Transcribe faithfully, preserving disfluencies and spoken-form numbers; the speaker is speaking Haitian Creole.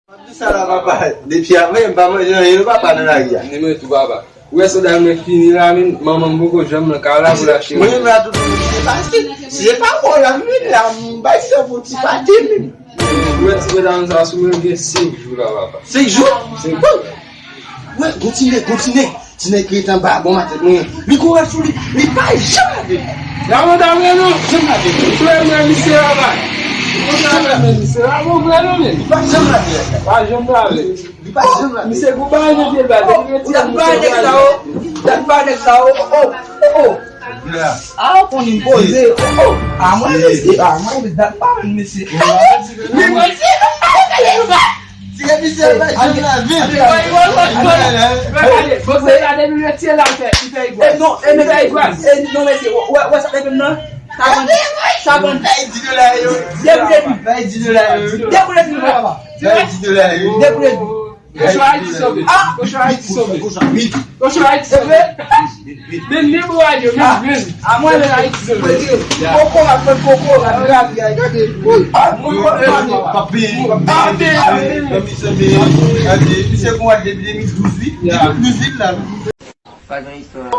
Di sa la, papa. Depi avè, m pa manje anyen, non, papa, nan lari a. Ni mwen tou, papa. Ou wè, soda mwen fini la, men manman m poko janm nan kay la pou l achte. Mwen menm la, tout, se pa, se pa bon la, men la, m bay sa pou ti pate, men. Ou wè, ti soda sa sou mwen gen senk jou la, papa. Senk jou? Senk jou. Wè, kontinye, kontinye. Ti nèg ki ret anba a, bon maten, mwen. Li kouraj sou li, li pa janm lave. Lamontan vre non. Janm lave. Frè mwen, misye la, bay. Janm lave. Misye la, bon, vre non, men. Li pa janm lave. Pa janm lave. Li pa janm lave. Misye gou bagay nan pye l, bay. Oh, dat bagay nèg sa, oh. Dat bagay nèg sa, oh, oh, oh, oh. Ah, ou konn m poze. Oh, oh. Ah, mwen, mesye. Ah, mwen, dat pa mwen, mesye. Li poze. Ti remisè pa janm lave. Bon, se la depi lè ti la fè, li fè igwaz. E non, e men fè igwaz. E non, mesye, wè, wè sa depi nan. Sa vann, sa vann. Bay di dola yo. Depi depi. Bay di dola yo. Depi depi. Bay di dola yo. Depi depi. Kochon Ayiti sove. Kochon Ayiti sove. Kochon Ayiti sove. Men, men bwad yo, men, men. A mwen, men Ayiti sove. Koko, la fè koko, la gravi, gade. Wi. Ah, mwen, mwen, mwen. Pa peye, pa peye. Nan misye, men, gade, misye konn depi de mil douz, wi. De mil douz, wi, la. Pa gen istwa.